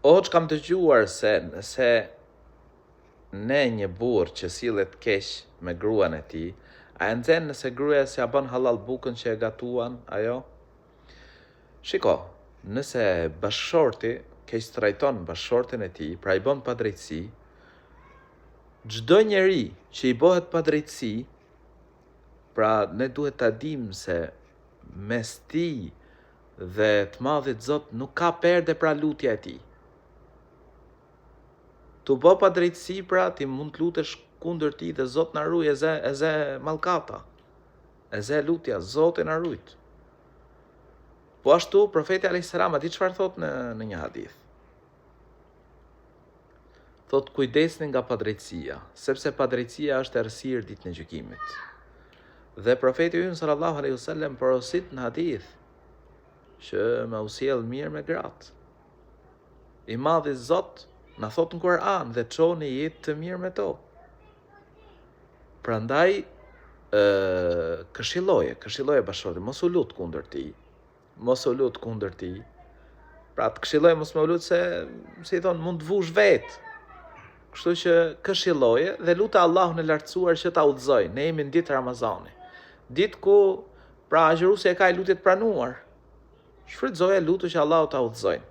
O hoxhë kam dëgjuar se nëse ne një burrë që sillet keq me gruan e tij, a e nxen nëse gruaja s'ia bën hallall bukën që e gatuan ajo? Shiko, nëse bashkëshorti keqtrajton bashkëshorten e tij, pra i bën padrejtësi, çdo njeri që i bëhet padrejtësi, pra ne duhet ta dimë se mes tij Dhe të madhit Zot nuk ka perde pra lutja e tij. Tu bo padrejtësi pra ti mund të lutesh kundër tij dhe Zot na ruaj e ze e ze mallkata. E ze lutja, Zoti na rujt. Po ashtu profeti alayhis salam a di çfarë thot në në një hadith. Thotë kujdesni nga padrejtësia, sepse padrejtësia është errësirë ditën e gjykimit. Dhe profeti ynë sallallahu alaihi wasallam porosit në hadith që me u sjell mirë me gratë. I madhi Zot na thot në Kur'an dhe çoni jetë të mirë me to. Prandaj ë këshilloje, këshilloje bashkëshortin, mos u lut kundër tij. Mos u lut kundër tij. Pra të këshilloj mos me u lut se si i thon mund të vush vet. Kështu që këshilloje dhe lute Allahun e lartësuar që ta udhëzoj. Ne jemi në ditë Ramazani. Ditë ku pra agjëruesi e ka lutje të pranuar. Shfrytëzoje lutu që Allahu ta udhëzojë.